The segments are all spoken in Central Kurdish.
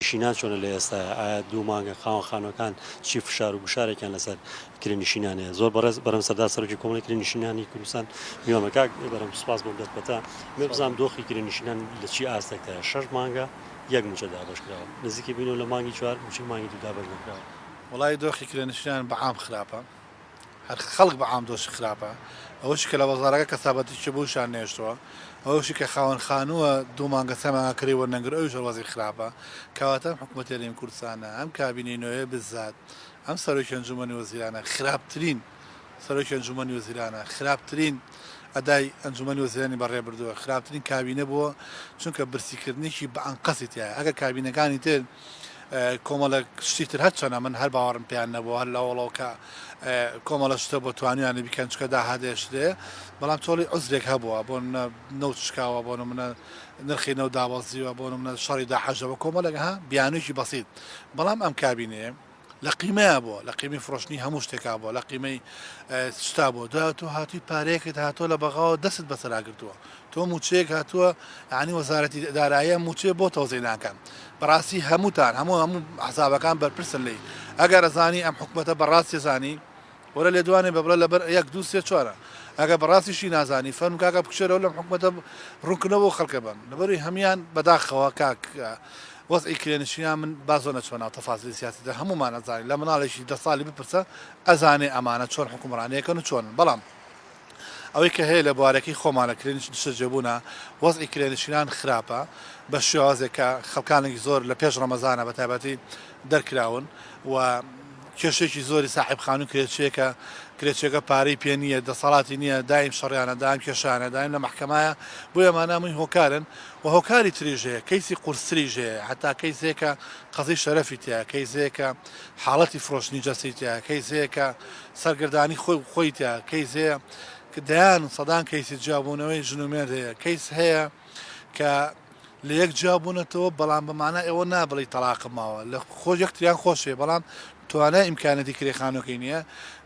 کرێنشینان چۆنە لە ئێستایا؟ ئایا دوو مانگە خاوەن خانووەکان چی فشار و گوشارێکیان لەسەر کرێنشینان هەیە؟ زۆر بەڕێز بەرەم سەردار سەرۆکی کۆمەڵەی کرێنشینانی کوردستان میوانمە. کاک بەرەم سوپاس بۆ ئەم دەرفەتە. من بزانم دۆخی کرێنشینان لە چی ئاستێکدایە؟ شەش مانگە یەک مووچە دابەش کراوە. نزیکە بینەوە لە مانگی چوار مووچەی مانگی دوو دابەش نەکراوە. وەڵایی دۆخی کرێنشینان بە عام خراپە. هەر خەڵک بە عام دۆشی خراپە ئەوەشی کە لە بازاڕەکە کەسابەتیی بۆیشان نێشتووە ئەوەشی کە خاوەن خانووە دوو مانگە سێ مانگە کرێی وەرنەگرت ئەویش هەر وەزعی خراپە کەواتە ئەم حکوومەتی هەرێمی کوردستانە ئەم کابینەی نوێیە بزات ئەم سەرۆکی ئەنجوومەنی وەزیرانە خراپترین سەرۆکی ئەنجوومەنی وەزیرانە خراپترین ئەدای ئەنجوومەنی وەزیرانی بەڕێ بردووە خراپترین کابینە بووە چونکە برسیکردنێکی بە ئەنقەستی تیایە ئەگەر کابینەکانی تر کۆمەڵێک شتی تر هەرچەنە من هەر باوەڕم پێیان نەبوو هەر لەوەڵەوە کە کۆمەڵە شتە بۆ توانیانە بیکەن چکە داهاتێ شتێ بەڵام تۆڵی عوزرێک هەبووە بۆ منە نەوت شکاوە بۆ منە نرخی نەوت دابەزیوە بۆ منە شەڕی داحەژەوە کۆمەڵێک ها بیانوویەکی بەسیت بەڵام ئەم کابینەیە لە قیمەیا بووە لە قیمەی فرۆشتنی هەموو شتێکا بووە لە قیمەی شتا بووە دوای تۆ هاتووی پارەیەکت هاتووە لە بەغاوە دەستت بەسەرا گرتووە تۆ مووچەیەک هاتووە یعنی وەزارەتی دارایە مووچەیە بۆ تەوزیع ناکەن بەڕاستی هەمووتان هەموو هەموو حسابەکان بەرپرسن لێی ئەگەر ئەزانی ئەم حکومەتە بەڕاستی زانی وەرە لێدوانێ بە بڵێ لەبەر یەک دوو سێ چوارە ئەگەر بەڕاستیشی نازانی فەرموو کاکە بکشێرەوە لەم حکومەتە ڕوونکردنەوە بۆ خەڵکە بەن لەبەروی هەموان بەداخەوە کاک وەزعی کرێنشینان من با زۆر نەچمە ناو تەفاسیلی سیاسیدا هەموومان ئەزانین لە مناڵێکی دە ساڵی بپرسە ئەزانێ ئەمانە چۆن حوکمڕانیەکەن و چۆنن بەڵام ئەوەی کە هەیە لە بوارەکەی خۆمانە کرێنش نیشتەجێبوونە وەزعی کرێنشینان خراپە بە شێوازێک کە خەڵکانێکی زۆر لە پێش ڕەمەزانە بە تایبەتی دەرکراون و کێشەیەکی زۆری ساحێب خانوو کرێچیەکە، کرێچیەکە پارەی پێ نییە، دەسەڵاتی نییە، دایم شەڕیانە، دایم کێشەیانە، دایم لە مەحکەمایە، بۆیە ئەمانە هەمووی هۆکارن و هۆکاری تریش هەیە، کەیسی قورستریش هەیە، هەتا کەیس هەیە کە قەزیی شەرەفی تیایە، کەیس هەیە کە حاڵەتی فرۆشتنی جەستەی تیایە، کەیس هەیە کە سەرگەردانی خۆی خۆی تیایە، کەیس هەیە کە دەیان و سەدان کەیسی جیابوونەوەی ژن و مێرد هەیە، کەیس هەیە کە لە یەک جیا بوونەتەوە بەڵام بە مانای ئەوە نا بڵێی تەڵاقم ماوە لە خۆش یەکتریان خۆشێ بەڵام توانای ئیمکانەتی کرێ خانوەکەی نییە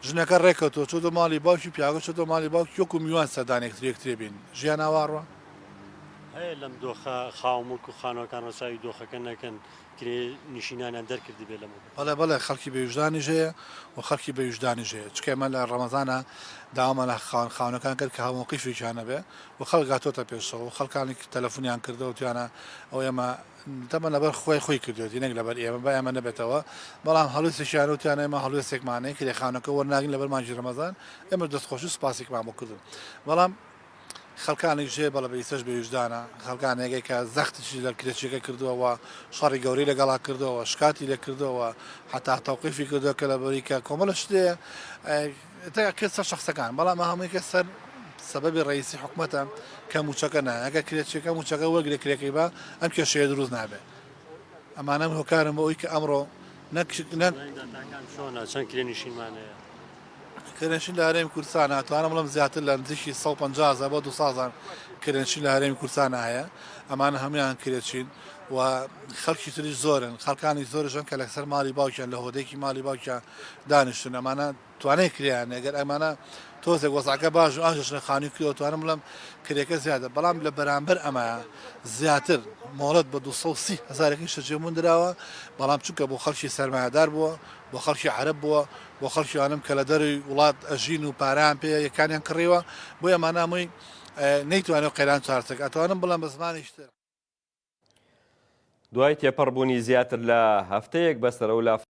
ژنەکە ڕێکەوتەوە چۆتە ماڵی باوکی پیاوەکە چۆتە ماڵی باوکی وەکو میوان سەردان یەکتری یەکتری بین ژیان ئاوا ڕوا. هەیە لەم دۆخە خاوەن موڵک و خانوەکان ڕەچاوی دۆخەکە نەکەن کرێ نشینانیان دەرکردبێ لەمەوبەر. بەڵێ بەڵێ خەڵکی بێ ویژدانیش هەیە و خەڵکی بە ویژدانیش هەیە چونکە ئێمە لە ڕەمەزانا داوامان لە خاوەن خانوەکان کرد کە هاومەوقیفێکیان هەبێ و خەڵک هاتۆتە پێشەوە و خەڵکانێک تەلەفونیان کردەوە وتویانە ئەوە ئێمە تەمە لەبەر خۆی خۆی کردوێتی نەک لەبەر ئێمە با ئێمە نەبێتەوە بەڵام هەڵوێستێکیان وتیانە ئێمە هەڵوێستێکمان هەیە کرێ خانەکە وەرناگرین لەبەر مانگی ڕەمەزان ئێمە دەستخۆشی و سوپاسێکمان بۆ کردن بەڵام خەڵکانێکیش هەیە بەڵێ بە ئیستەش بێ ویژدانە خەڵکانێک هەیە کە زەختیشی لە کرێچیەکە کردووە و شەڕی گەورەی لەگەڵا کردووە و شکاتی لێ کردووە و حەتا تەوقیفی کردووە کە لەبەری کە کۆمەڵە شت هەیە کرد سەر شخصەکان بەڵام هەمووی کە سەر سەبەبی ڕئیسی حکومەتە کە موچەکە نا ئەگەر کرێچیەکە موچەکە وەرگرێ کرێکەی با ئەم کێشەیە دروست نابێ ئەمانە هۆکارن بۆ ئەوی کە ئەمڕۆ نەک نەک داتاکان چۆنە چەند کرێنشینمان هەیە؟ کرێنشین لە هەرێمی کوردستان ئەتوانم بڵێم زیاتر لە نزیکی 150 هەزار بۆ 200 هەزار کرێنشین لە هەرێمی کوردستان هەیە ئەمانە هەموویان کرێچین و خەڵکی تریش زۆرن خەڵکانی زۆرشن کە لەسەر ماڵی باوکیان لە هۆدێکی ماڵی باوکیان دانیشتون ئەمانە توانای کرێیان نیە گەر ئەمانە تۆزێک وەزعەکە باش و ئاژەشنە خانووی کرێوە توانم بڵێم کرێکە زیادە بەڵام لە بەرامبەر ئەمە زیاتر مۆڵەت بە 230 هەزارێکی شەجێمون دراوە بەڵام چونکە بۆ خەڵکی سەرمایەدار بووە بۆ خەڵکی عەرەب بووە بۆ خەڵکی ئەوانەم کە لە دەروی وڵات ئەژین و پارەیان پێیە یەکانیان کڕیوە بۆیە ئەمانە هەمووی نەیتوانێت قەیران چارەسەر ئەتوانم بڵێم بە زمانێکی تر. دوای تێپەڕبوونی زیاتر لە هەفتەیەک بەسەر ئەو لافاوە.